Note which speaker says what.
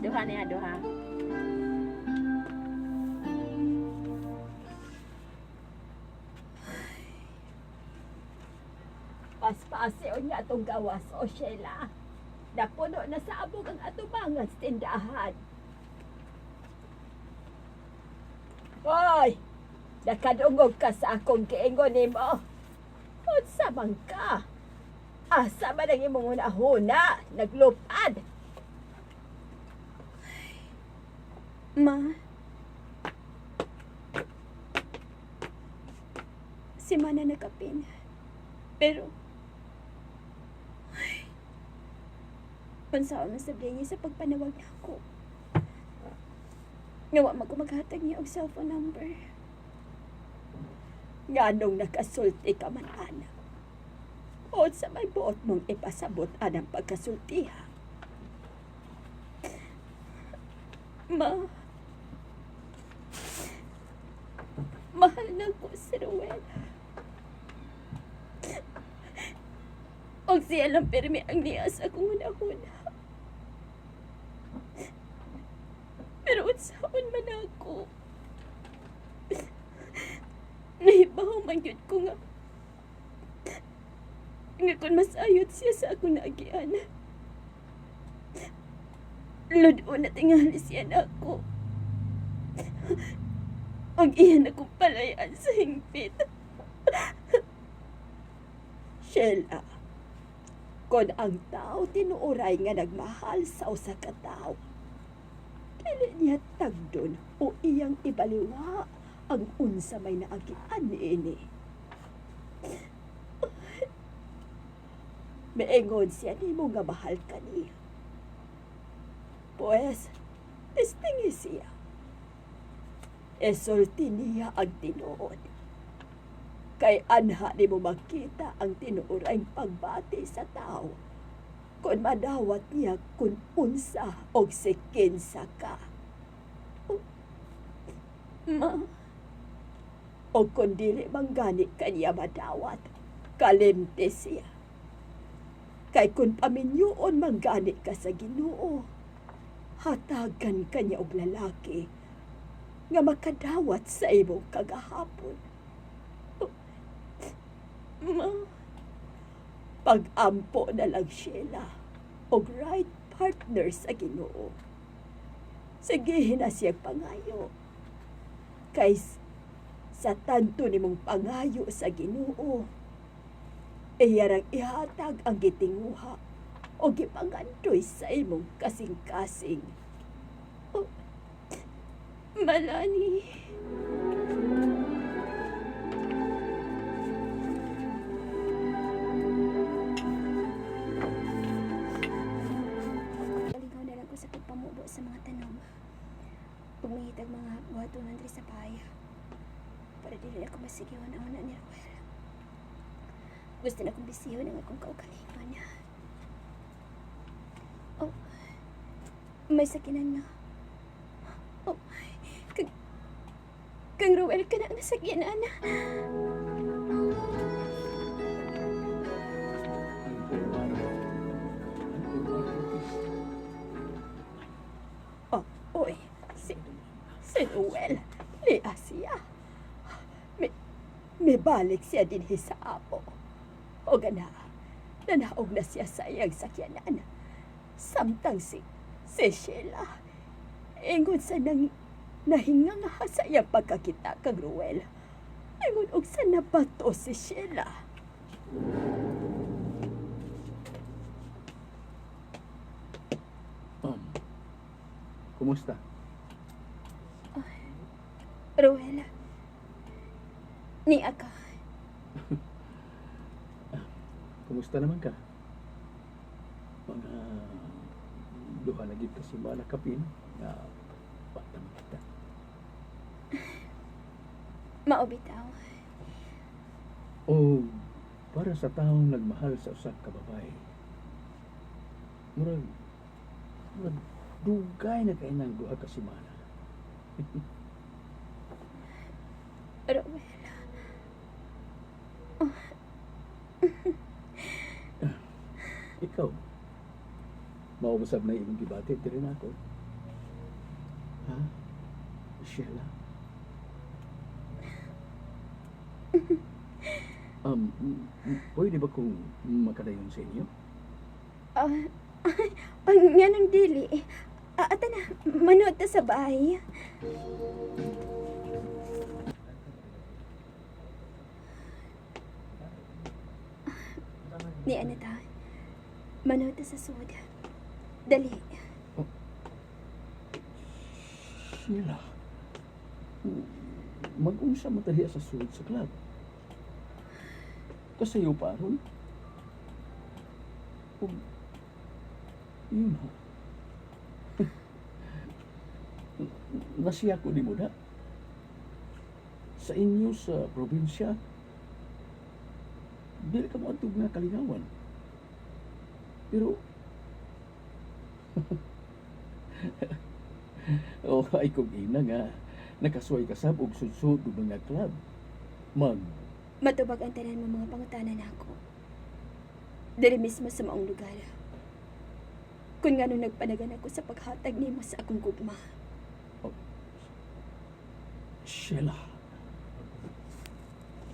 Speaker 1: Duha niya, duha.
Speaker 2: Paspasi o niya atong gawas o Sheila. Napuno na sa abog ang atubangan sa tindahan. Hoy! Nakadungog ka sa akong giingon nimo. Unsa man ka? Asa man ang imong hunahuna? Naglupad.
Speaker 3: Ma. Si Mana nakapin. Pero, ay, pansaon man sa niya sa pagpanawag na ako. Nga wa man ko maghatag niya og cellphone number.
Speaker 2: Nganong nakasulti ka man, ana? Unsa may buot mong ipasabot anang pagkasultiha?
Speaker 3: Ma, mahal na ko si Ruel. Og siya lang pirmi ang niya sa akong hunahuna. Pero unsaon man ako. Nahibaw man gyud ko nga nga kung masayod siya sa akong naagian. Ludo na tingali siya na ako. Og iyan akong palayan sa hingpit.
Speaker 2: Sheila, kon ang tao tinuoray nga nagmahal sa usa ka tawo, dili niya tagdon o iyang ibaliwa ang unsa may naagian niini. Miingon siya nimo nga mahal ka niya. Pues, testingi siya. Isulti niya ang tinuod. Kay anha nimo makita ang tinuorang pagbati sa tao. Kung madawat niya kung unsa og sikinsa ka.
Speaker 3: Ma,
Speaker 2: O kung dili man gani kaniya madawat, kalimte siya. Kay kung paminyoon man gani ka sa Ginoo, hatagan kaniya og lalaki nga makadawat sa imong kagahapon.
Speaker 3: ma,
Speaker 2: Pag-ampo na lang Sheila og right partner sa Ginoo. Sige na siya pangayo. Kay sa tanto nimong pangayo sa Ginoo, iyarang ihatag ang gitinguha o gipangandoy sa imong kasing-kasing.
Speaker 3: Malani. Paligaw na lang ko sa pagpamubo sa mga tanom. Pagmangitag mga buhatonan diri sa bahay. Para dili na ako masigiwan na ni Ruel. Gusto na kong bisihon ang akong kaugalingon. Oh, may sakinan na. Oh, kang, kang Ruel ka na ang nasakyanan.
Speaker 2: Oh, oy, si Noel, liya siya. May balik siya dinhi sa apo. O gana, nanaog na siya sa iyang sakyanan. Samtang si Sheila, ingon sa nang nahinga nga sa iyang pagkakita kang Ruel. Ingon og sa nabato si Sheila.
Speaker 4: Ma'am, kumusta?
Speaker 3: Ruel, ni ka.
Speaker 4: Kumusta naman ka? Mga duha na gid kasi malakapin nga wa ta makita.
Speaker 3: Mao bitaw.
Speaker 4: O para sa taong nagmahal sa usa ka babae. Murag murag dugay na kay nang duha ka semana.
Speaker 3: Ruel,
Speaker 4: Ikaw, maubosab na imong gibati diri na ako. Ha? Sheila? Pwede ba kung makadayon sa inyo?
Speaker 3: Ah, ang nganong dili. Ah, ata na, manood ta sa bahay. Ni ano ta? Manood ta sa sud. Dali.
Speaker 4: Sheila, mag-unsa mataliya sa sulod sa club. Kasayo pa ron. Ug, yun ha. Nasiya ko ni mo na. Sa inyo sa probinsya, dili ka mo adtog nga kalingawan. Pero, oh, ay kong ina nga, nakasuway ka sab og sudsud og mga club. Mag,
Speaker 3: Matubag ang tanan mo mga pangutana nako. Diri mismo sa maong lugar. Kung ngano nagpanagan ako sa paghatag nimo sa akong gugma.
Speaker 4: Sheila.